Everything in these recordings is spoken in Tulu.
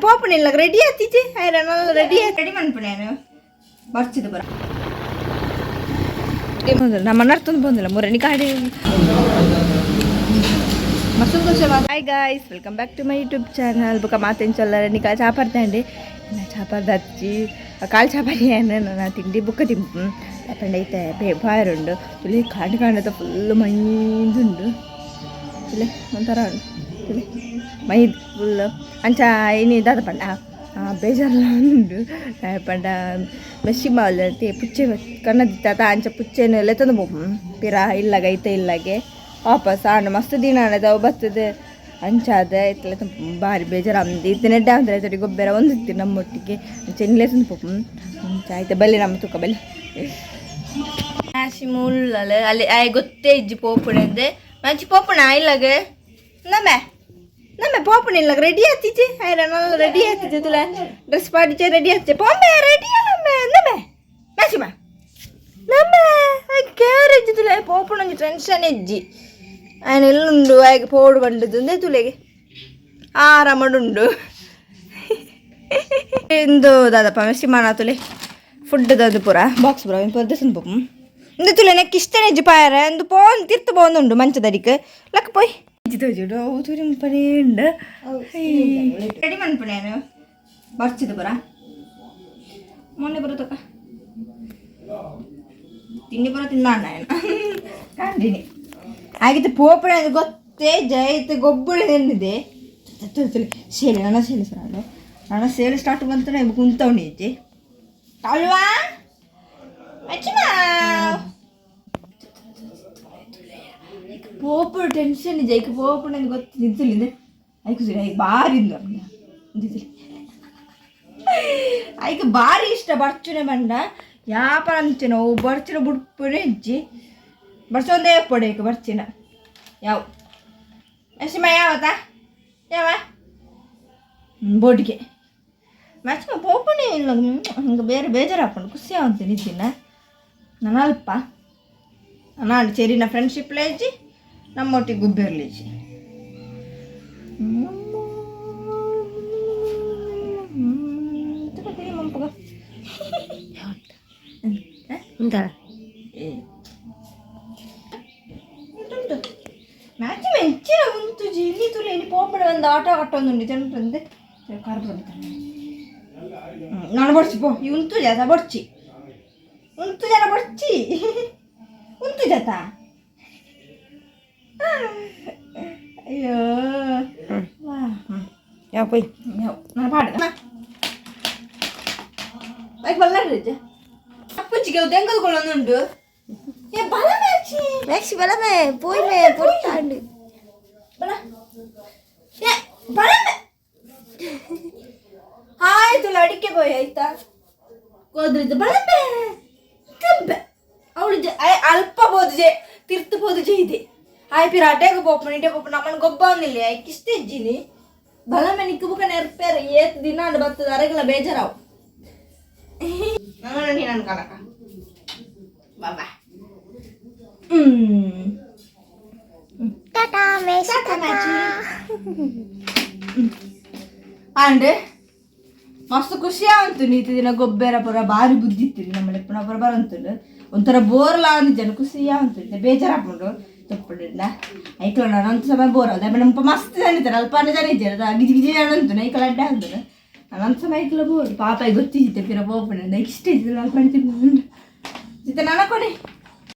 ಪೋಪುನಿಲ್ಲ ರೆಡಿ ಆತಿಜೆ ಆಯ್ರ ರೆಡಿ ರೆಡಿ ಮನ್ಪುನೇನು ಬರ್ಚಿದ ಬರ ನಮ್ಮ ನರ್ತೊಂದು ಬಂದಿಲ್ಲ ಮುರಣಿ ಕಾಡಿ. Hi guys, welcome back to my YouTube channel. ಬೊಕ ಮಾತೆಂಚೊಲ್ಲರ ನಿಕ ಚಾಪರ್ದಂడి ಚಾಪರ್ದಚ್ಚಿ ಕಾಲು ಚಾಪರಿ ನನ್ನ ತಿಂಡಿ ಬುಕ್ಕ ತಿಂಪು ಪಂಡ ಐತೆ ಬಾಯರುಂಡು ತುಲಿ ಕಾಂಡ ಕಾಂಡದ ಫುಲ್ ಮೈದುಂಡು ತುಲೆ ಒಂಥರ ಉಂಡು ತುಲೆ ಮೈದ್ ಫುಲ್ ಅಂಚ ಇನಿ ದಾದ ಪಂಡ ಬೇಜಾರ್ಲ ಉಂಡು. ಪಂಡ ಮೆಸ್ಸಿ ಮಾವಲ್ತೆ ಪುಚ್ಚೆ ಕಣ್ಣದಿತ್ತ ಅಂಚ ಪುಚ್ಚೆನು ಲೆತ್ತೊಂದು ಪೋಪು ಪಿರ ಇಲ್ಲಾಗ ಐತೆ ಇಲ್ಲಾಗೆ ವಾಪಸ್ ಆಂಡ ಮಸ್ತ್ ದಿನ ಆಂಡ ಬರ್ತದೆ ಅಂಚಾದ ಇತ್ತಲೆ ಬಾರಿ ಬೇಜಾರು ಅಂದು ಇತ್ತೆ ನೆಡ್ಡೆ ಅಂದ್ರೆ ತೊಡಿ ಗೊಬ್ಬರ ಒಂದಿತ್ತು ನಮ್ಮೊಟ್ಟಿಗೆ ಅಂಚ ಇನ್ನಿಲೆ ಪೋಪು ಅಂಚ ಆಯ್ತು ಬಲ್ಲಿ ನಮ್ಮ ತುಕ್ಕ ಬಲ್ಲಿ ಆಶಿ ಮುಳ್ಳಲೆ ಅಲ್ಲಿ ಆಯ್ ಗೊತ್ತೇ ಇಜ್ಜಿ ಪೋಪುಣೆಂದೆ ಮಂಚಿ ಪೋಪುಣ ಇಲ್ಲಾಗ ನಮ್ಮೆ ನಮ್ಮೆ ಪೋಪುಣ ಇಲ್ಲಾಗ ರೆಡಿ ಆತಿಜೆ ಆಯ್ರ ರೆಡಿ ಆತಿಜೆ ತುಲ ಡ್ರೆಸ್ ಪಾಡಿಚೆ ರೆಡಿ ಆತಿಜೆ ಪೋಂಬೆ ರೆಡಿ ನಮ್ಮೆ ನಮ್ಮೆ ಮ್ಯಾಚಿಮ ನಮ್ಮೆ ಕೇರ್ ಇಜ್ಜಿ ತುಲೆ ಪೋಪುಣ ಒಂಜಿ ಟೆನ್ಷನ್ ಇಜ್ಜಿ ఆయన ಎಲ್ಲುಂಡು ಆಯ್ಗೆ ಪೋಡು ಬಂಡದು ತುಲೆಗೆ ಆರಾಮಡುಂಡು ಇಂದು ದಾದಪ್ಪ ಮೆಸ್ಸಿ ತುಲೆ ಫುಡ್ ದಂದು ಪೂರ ಬಾಕ್ಸ್ ಪೂರ ಪೊದ್ದೆ ಪೋಪು ಇಂದು ತುಲೆ ನೆಕ್ ಇಷ್ಟನೇ ಇಜ್ಜಿ ಪಾಯರ ಇಂದು ಪೋನ್ ತಿರ್ತು ಪೋಂದುಂಡು ಮಂಚದಡಿಕ್ ಲಕ್ ಪೋಯ್ ಇಜ್ಜಿ ತೋಜುಡು ಅವು ತುರಿ ಪರೇಂಡು ರೆಡಿ ಮನ್ಪುನೇನು ಬರ್ಚಿದ ಪೂರ ಮೊನ್ನೆ ಬರುತ್ತಕ್ಕ ತಿಂಡಿ ಪೂರ ತಿಂದಾಂಡ ಕಾಂಡಿನಿ ಆಗಿತ್ತು ಪೋಪುಣ ಗೊತ್ತೇ ಜೈತ್ ಗೊಬ್ಬಳ ನೆನ್ನಿದೆ ಸೇಲೆ ನನ್ನ ಸೇಲೆ ಸರ್ ನಾನು ನನ್ನ ಸೇಲೆ ಸ್ಟಾರ್ಟ್ ಬಂತ ಕುಂತವನಿ ಇಜ್ಜಿ ಅಲ್ವಾ ಪೋಪುಡು ಟೆನ್ಷನ್ ಇಜ್ಜಿ ಐಕ್ ಪೋಪುಣ ಗೊತ್ತು ನಿಂತುಲಿಂದೆ ಐಕು ಸರಿ ಐಕ್ ಬಾರಿ ಇಂದು ಐಕ್ ಬಾರಿ ಇಷ್ಟ ಬರ್ಚುನೆ ಬಂಡ ಯಾಪರ ಅಂಚೆನ ಅವು ಬರ್ಚಿನ ಬುಡ್ಪುನೆ ಇಜ್ಜಿ ಬರ್ಸೊಂದೇ ಪೊಡೆ ಬರ್ಚಿನ ಯಾವ ಮೆಸಿಮ ಯಾವತ್ತ ಯಾವ ಬೋಟಿಗೆ ಮ್ಯಾಕ್ಸಿಮ ಪೋಪುನೇ ಇಲ್ಲ ಹಿಂಗೆ ಬೇರೆ ಬೇಜಾರಾಪುಂಡು ಖುಷಿ ಆವಂತೆ ನಿದ್ದಿನ ನಾನು ಅಲ್ಪ ನಾನು ಚೆರಿನ ಫ್ರೆಂಡ್ಶಿಪ್ ಲೇಜಿ ನಮ್ಮೊಟ್ಟಿಗೆ ಗುಬ್ಬೇರ್ಲೇಜಿ ಉಂಟಾ ಮ್ಯಾಚ್ ಮೆಂಚಿನ ಉಂತುಜಿ ಇಲ್ಲಿ ತುಲೆ ಇಲ್ಲಿ ಪೋಪಡ ಒಂದು ಆಟೋ ಕಟ್ಟೊಂದುಂಡು ಜನರಂದೆ ಕಾರ್ ಬಂತಾನೆ ನಾನು ಬಡ್ಚಿ ಪೋ ಈ ಉಂತು ಜಾತ ಬಡ್ಚಿ ಉಂತು ಜನ ಬಡ್ಚಿ ಉಂತು ಜಾತ ಅಯ್ಯೋ ಯಾವ ಪೋಯ್ ಯಾವ ನಾನು ಪಾಡ ಬಲ್ಲ ಅಪ್ಪುಚ್ಚಿಗೆ ದೆಂಗದುಕೊಳ್ಳೊಂದುಂಡು ಏ ಬಲ ಮ್ಯಾಚಿ ಮ್ಯಾಕ್ಸಿ ಬಲಮೆ ಪೋಯ್ ಮೇ ಪೊರ್ತಾಂಡು ಬಲ ಏ ಬಲ ಆಯ್ತು ಅಡಿಕೆ ಬೋಯ್ ಆಯ್ತಾ ಕೋದ್ರಿದ್ದು ಬಳಬೆ ಕಬ್ಬೆ ಅವಳು ಅಲ್ಪ ಬೋದು ತಿರ್ತು ಬೋದು ಜೈದೆ ಆಯ್ ಪಿರ ಅಡ್ಡೆಗೆ ಪೋಪು ನಿಟ್ಟೆ ಪೋಪು ನಮ್ಮನ್ನ ಗೊಬ್ಬ ಒಂದಿಲ್ಲ ಐಕ್ ಇಷ್ಟ ಇಜ್ಜಿನಿ ಬಲಮೆ ನಿಕ್ಕು ಬುಕ್ಕ ನೆರ್ಪೇರ ಏತ್ ದಿನ ಅಂಡ್ ಬತ್ತದ ಅರೆಗಲ ಬೇಜಾರಾವು ನಾನು ನೀನು ಕನಕ ಬಾಬಾ ಹ್ಮ್ ಟಾಟಾ ಮೇಶ್ ಟಾಟಾ ಅಂಡ್ ಮಸ್ತ್ ಖುಷಿ ಆವಂತು ನೀತಿ ದಿನ ಗೊಬ್ಬರ ಪೂರ ಬಾರಿ ಬುದ್ಧಿ ಇತ್ತು ನಮ್ಮ ಲೆಪ್ಪನ ಪೂರ ಬರಂತುಂಡು ಒಂಥರ ಬೋರ್ಲ ಅಂದ್ ಜನ ಖುಷಿ ಆವಂತು ಬೇಜಾರಾಪುಂಡು ತಪ್ಪುಂಡಿಲ್ಲ ಐಕ್ಲ ನಾನು ಸಮಯ ಬೋರ್ ಅದ ನಮ್ಮ ಮಸ್ತ್ ಜನ ಇದ್ದಾರೆ ಅಲ್ಪಾನ ಜನ ಇದ್ದಾರೆ ಗಿಜಿ ಗಿಜಿ ಜನ ಅಂತು ಐಕ್ಲ ಅಡ್ಡ ಅಂತು ನಾನು ಸಮಯ ಐಕ್ಲ ಬೋರ್ ಪಾಪ ಗೊತ್ತಿದ್ದೆ ಪಿರ ಬೋಪಣ ಇಷ್ಟ ಇದ್ದಿಲ್ಲ ಅಲ್ಪ ತಿಂದು ಜಿತೆ ನಾನು ಕೊಡಿ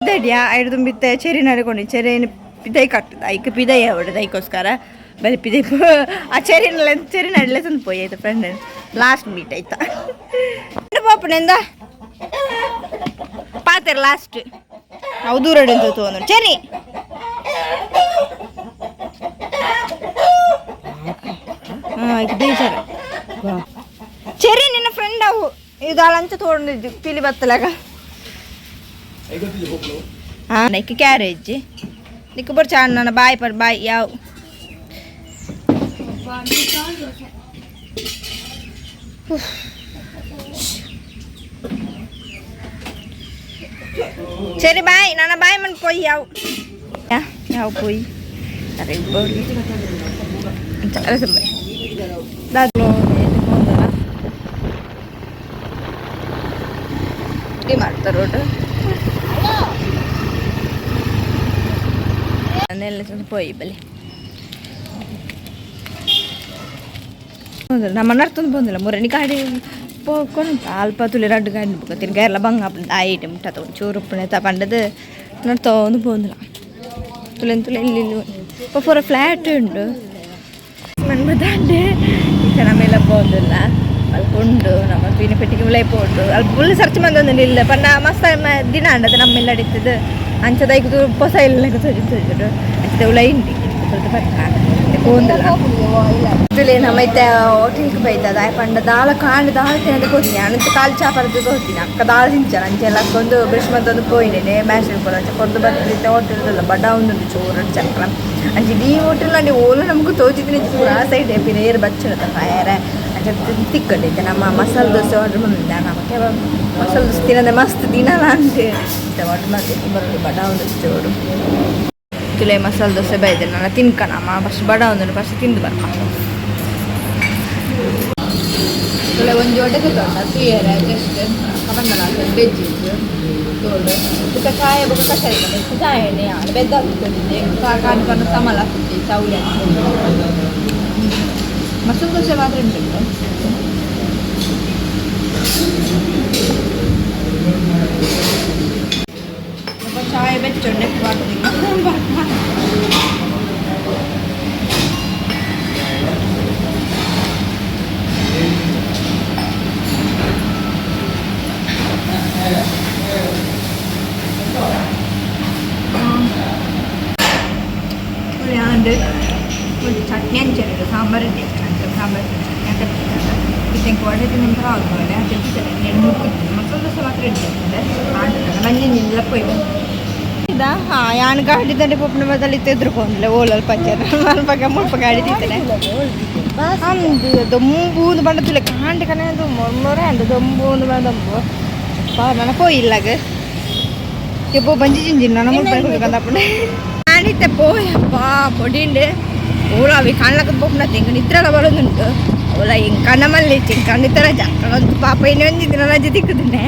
ದಡಿಯಾ ಐದು ತುಂಬಿತ್ತೆ ಚೆರಿ ನಡ್ಕೊಂಡು ಚೆರಿನ ಪಿದೈ ಕಟ್ಟದ ಐಕ್ ಪಿದೈ ಅವಡದ ಐಕೋಸ್ಕರ ಬರೀ ಪಿದೈ ಆ ಚೆರಿನ ಚೆರಿ ನಡಲೆ ತಂದು ಪೋಯಿ ಆಯ್ತು ಫ್ರೆಂಡ್ ಲಾಸ್ಟ್ ಮೀಟ್ ಆಯ್ತಾ ಪಾಪನೆಂದ ಪಾತೆರ್ ಲಾಸ್ಟ್ ಅವು ದೂರ ಅಂತ ತಗೊಂಡು ಚೆರಿ ಹಾಂ ಬೇಜಾರ ಚೆರಿ ನಿನ್ನ ಫ್ರೆಂಡ್ ಅವು ಇದು ಅಲಂಚ ತಗೊಂಡಿದ್ದು ಪಿಲಿ ಬತ್ತಲಾಗ ಹಾಂ ನೈಕ್ ಕ್ಯಾರೇಜ್ ನಿಕ್ಕು ಬರ್ ಚಾಣ್ ನನ್ನ ಬಾಯ್ ಪರ್ ಬಾಯ್ ಯಾವ ಸರಿ ಬಾಯ್ ನನ್ನ ಬಾಯ್ ಮನ್ ಪೋಯ್ ಯಾವ ಯಾವ ಪೋಯ್ ಅರೆ ಬಾಯ್. Road ಪೋಯಿ ಬಲಿ ನಮ್ಮ ನರ್ತೊಂದು ಬಂದಿಲ್ಲ ಮುರಣಿ ಗಾಡಿ ಪೋಕೊಂಡು ಅಲ್ಪ ತುಳಿ ರಡ್ಡು ಗಾಡಿ ಬೊಕ ಗೈರ್ಲ ಬಂಗ ಆಯ್ಟ್ ಮುಟ್ಟ ಚೂರು ಉಪ್ಪುನೆ ಪಂಡದು ನರ್ತೊಂದು ಪೋಂದಿಲ್ಲ ತುಲೆನ್ ತುಲೆ ಇಲ್ಲಿ ಪೂರ ಫ್ಲ್ಯಾಟ್ ಉಂಡು ಮನ್ಮದಾಂಡೆ ಇತ್ತ ನಮ್ಮೆಲ್ಲ ಪೋಂದಿಲ್ಲ ಅಲ್ಪ ಉಂಡು ನಮ್ಮ ತೂಯಿನ ಪೆಟ್ಟಿಗೆ ಉಲೈ ಪೋಂಡು ಅಲ್ಪ ಫುಲ್ ಸರ್ಚ್ ಮಂದೊಂದು ಇಲ್ಲ ಪಂಡ ಮಸ್ತ್ ದಿನ ಅಂಡದ ನಮ್ಮೆಲ್ಲ ಅಡಿತದ ಅಂಚದ ಐಕ್ ಪೊಸ ಇಲ್ಲ ತೋಜು ತೋಜುಡು ಅಂಚದ ಉಲೈ ಉಂಡು ಪಕ್ಕ ಪೋಂದಿಲ್ಲ ತುಲೆ ನಮ್ಮ ಇತ್ತೆ ಹೋಟೆಲ್ಗೆ ಬೈತದ ಪಂಡ ದಾಲ ಕಾಂಡ ದಾಲ ತಿನ್ನೋದು ಹೋಗ್ತೀನಿ ಅನಂತ ಕಾಲು ಚಾಪರದ್ದು ಹೋಗ್ತೀನಿ ಅಕ್ಕ ದಾಲ ತಿಂಚಾರ ಅಂಚೆಲ್ಲ ಹಾಕೊಂಡು ಬ್ರಷ್ ಮತ್ತೊಂದು ಪೋಯಿನೇನೆ ಮ್ಯಾಶ್ ಕೊರ ಅಂಚೆ ಕೊರ್ದು ಬತ್ತಿತ್ತೆ ಹೋಟೆಲ್ ಬಡ ಒಂದು ಚೋರು ಚಕ್ರ ಅಂಚೆ ಈ ಹೋಟೆಲ್ ಅಂಡಿ ಓಲು ನಮಗೂ ತೋಚಿದ್ದೀನಿ ಪೂರ ಆ ಸೈಡ್ ಪಿನ ಏರು ಬಚ್ಚುನತ ಫಾಯರ ಅಂಚೆ ತಿಕ್ಕಂಡಿದ್ದೆ ನಮ್ಮ ಮಸಾಲೆ ದೋಸೆ ಆರ್ಡರ್ ಮಾಡಿದ್ದೆ. ನಮಗೆ ಮಸಾಲೆ ದೋಸೆ ತಿನ್ನೋದೆ ಮಸ್ತ್ ದಿನಲ್ಲ ಅಂತ ಆರ್ಡರ್ ಮಾಡ್ತೀನಿ ಬರೋದು ಬಡ ಒಂದು ಚೋರು. ತುಲೆ ಮಸಾಲೆ ದೋಸೆ ಬೈದೆ ನಾನು ತಿನ್ಕಣಮ್ಮ ಫಸ್ಟ್ ಬಡ ಒಂದು ಫಸ್ಟ್ ತಿಂದು ಬರ್ಪ. ತುಲೆ ಒಂಜಿ ಹೊಟ್ಟೆ ತೋಟ ತೂಯರೆ ಜಸ್ಟ್ ಕಬಂದಲ ವೆಜ್ ತೋಡು ಬುಕ್ಕ ಚಾಯ ಬುಕ್ಕ ಕಷಾಯ ಚಾಯನೆ ಯಾರು ಬೆದ್ದ ಆಗ್ತದೆ ಕಾನು ಕಾನು ಸಮಲ ಆಗ್ತದೆ ಚೌಳಿ. ಮಸಾಲೆ ದೋಸೆ ಮಾತ್ರ ಉಂಟು. ಚಾಯ್ ಬೆಚ್ಚ ನೆಕ್ ಮಾಡ್ತೀನಿ. ಅಂಡ್ ಒಂದು ಚಟ್ನಿ ಅಂಚೆ ಸಾಂಬಾರು ಟೇಸ್ಟ್ ಅಂತ ಸಾಂಬಾರು ಚಟ್ನಿ ಅಂತ ಇತ್ತೆ ವಡೆ ತಿಂದ ಆಗುವಲ್ಲ ತಿಂತಾರೆ. ಮಸಾಲೆ ದೋಸೆ ಮಾತ್ರ ಇಡ್ತಾರೆ ಮಂಜಿ ಪೋಯ್ ಇದಾ. ಹಾಂ, ಯಾನ್ ಗಾಡಿ ದಂಡೆ ಪೊಪ್ಪನ ಬದಲು ಇತ್ತು ಎದುರುಕೊಂಡ್ಲೆ ಓಲಲ್ ಪಂಚರ್ ಮಲ್ಪ ಮುಲ್ಪ ಗಾಡಿ ತಿಂತಾನೆ ಅಂದು ದೊಂಬು ಬಂಡ ತುಲೆ ಕಾಂಡೆ ಕನೆ ಅದು ಮೊರ್ಮೊರೆ ಅಂದು ದೊಂಬು ಒಂದು ಬಂಡ ದೊಂಬು ಪಾ ನನ್ನ ಪೋಯಿಲ್ಲಾಗ ಎಪ್ಪೋ ಬಂಜಿ ಜಿಂಜಿ ನನ್ನ ಮುಲ್ಪ ಕುಳ್ಕಂದಪ್ಪಣೆ ನಾನಿತ್ತೆ ಪೋಯಪ್ಪ ಪೊಡಿಂಡೆ ಓಲ ಅವಿ ಕಾಣ್ಲಕ್ಕ ಪೋಪುನ ತೆಂಗು ನಿತ್ರಲ ಬರೋದುಂಟು. ಓಲ ಹಿಂಗೆ ಕಣ್ಣಮಲ್ಲಿ ಚಿಂಗ್ ಕಣ್ಣಿತರ ಜಾಕಳಂತು ಪಾಪ ಇನ್ನೊಂದು ದಿನ ರಜೆ ತಿಕ್ಕುದಿನ್ನೆ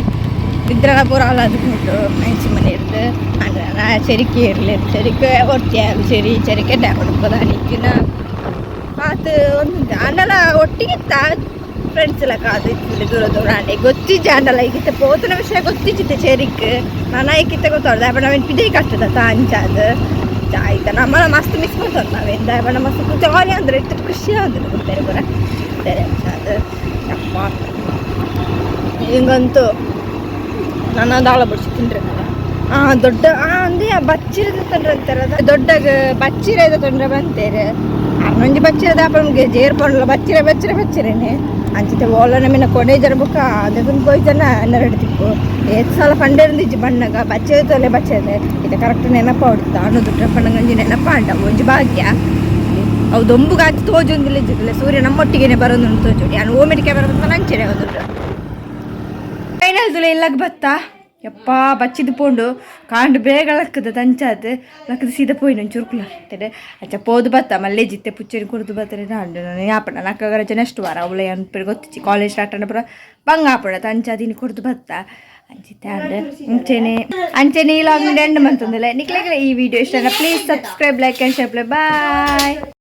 ನಿದ್ರಲ ಪೂರ ಅಲ್ಲ ಅದಕ್ಕುಂಟು ಮ್ಯಾಚಿ ಮನೆ ಇರ್ದು ಅಂದ್ರೆ ಚೆರಿಕೆ ಇರಲಿ ಚೆರಿಕೆ ಒರ್ಚೆ ಚೆರಿ ಚೆರಿಕೆ ಡ್ಯಾಪದ ನಿಕ್ಕಿನ ಆತು ಒಂದು ಅಂಡಲ ಒಟ್ಟಿಗೆ ಫ್ರೆಂಡ್ಸ್ ಎಲ್ಲ ಕಾದು ಇತ್ತು ದೂರ ದೂರ ಅಂಡೆ ಗೊತ್ತಿಜ್ಜ ಅಂಡಲ ಈಗಿತ್ತ ಪೋತನ ವಿಷಯ ಗೊತ್ತಿಜ್ಜಿತ್ತೆ ಚೆರಿಕ್ ನಾನು ಐಕಿತ್ತ ಗೊತ್ತಾಡ್ದೆ ಅಪ್ಪ ನಾವೇನು ಪಿದೈ ಕಟ್ಟದ ಅಂಚಾದ ಆಯ್ತಾ ನಮ್ಮಲ್ಲ ಮಸ್ತ್ ಮಿಸ್ ಮಾಡ್ತಾರೆ ನಾವೆಂದ ಬಣ್ಣ ಮಸ್ತ್ ಜಾಲಿ ಅಂದ್ರೆ ಇಷ್ಟು ಖುಷಿ ಅಂದ್ರೆ ಗೊತ್ತಾರೆ ಪೂರ ಬೇರೆ ಅದು ಯಪ್ಪ ಹಿಂಗಂತೂ ನನ್ನ ದಾಳ ಬಡಿಸಿ ತಿಂದ್ರೆ ದೊಡ್ಡ ಅಂದೆ ಬಚ್ಚಿರದ ತೊಂದ್ರೆ ಅಂತಾರೆ ದೊಡ್ಡ ಬಚ್ಚಿರದ ತೊಂದರೆ ಬಂತೇರೆ ಅರ್ನೊಂಜಿ ಬಚ್ಚಿರದ ಅಪ್ಪನಿಗೆ ಜೇರ್ ಪಂಡ್ಲ ಬಚ್ಚಿರ ಬಚ್ಚಿರ ಬಚ್ಚಿರೇನೆ ಅಂಚಿತೆ ಓಲ ನಮ್ಮಿನ ಕೊನೆ ಜನ ಬುಕ್ಕ ಅದಕ್ಕೆ ಕೊಯ್ ಜನ ಹನ್ನೆರಡು ತಿಕ್ಕು ಏತ್ ಸಲ ಪಂಡೇರಂದಿಜ್ಜಿ ಬಣ್ಣಗ ಬಚ್ಚೆ ತೊಲೆ ಬಚ್ಚದೆ ಇದು ಕರೆಕ್ಟ್ ನೆನಪ ಹೊಡ್ತ ಅನ್ನೋದು ಪಣ್ಣಗಂಜಿ ನೆನಪ ಅಂಡ ಒಂಜಿ ಭಾಗ್ಯ. ಅವು ದೊಂಬುಗಾಚಿ ತೋಜೊಂದಿಲ್ಲ ಇಜ್ಜಿಲ್ಲ ಸೂರ್ಯ ನಮ್ಮೊಟ್ಟಿಗೆನೆ ಬರೋದು ತೋಜೋಡಿ ನಾನು ಓಮೆಟ್ ಕ್ಯಾಮರಾ ಬಂದ ನಂಚೆನೆ ಒಂದು ಫೈನಲ್ ತುಲೆ ಇಲ್ಲಾಗ ಬತ್ತಾ ಯಪ್ಪ ಬಚ್ಚಿದ್ ಪೋಂಡು ಕಾಂಡು ಬೇಗ ಲಕ್ಕದ ತಂಚಾದ್ ಲಕ್ಕದ ಸೀದಾ ಪೋಯಿನ ಚುರುಕುಲ ಆಗ್ತದೆ ಅಚ್ಚ ಪೋದು ಬತ್ತ ಮಲ್ಲೆ ಜಿತ್ತೆ ಪುಚ್ಚರಿ ಕುಡ್ದು ಬತ್ತಾರೆ ನಾಂಡು ನಾನು ಯಾಪಣ ನಕ್ಕ ರಜೆ ನೆಕ್ಸ್ಟ್ ವಾರ ಅವಳೆ ಅನ್ಪಿ ಗೊತ್ತಿಚ್ಚಿ ಕಾಲೇಜ್ ಸ್ಟಾರ್ಟ್ ಅನ್ನ ಪೂರ ಬಂಗ ಆಪಣ ತಂಚಾದಿನಿ ಕುಡ್ದು ಬತ್ತ ಅಂಚಿತ್ತೆ ಅಂಡ್ ಅಂಚೆನೆ ಅಂಚೆನೆ ಈ ಲಾಗ್ ಎಂಡ್ ಮಂತಂದಿಲ್ಲ. ನಿಕ್ಲೆಗ್ಲ ಈ ವಿಡಿಯೋ ಇಷ್ಟ please subscribe, like and share. Bye.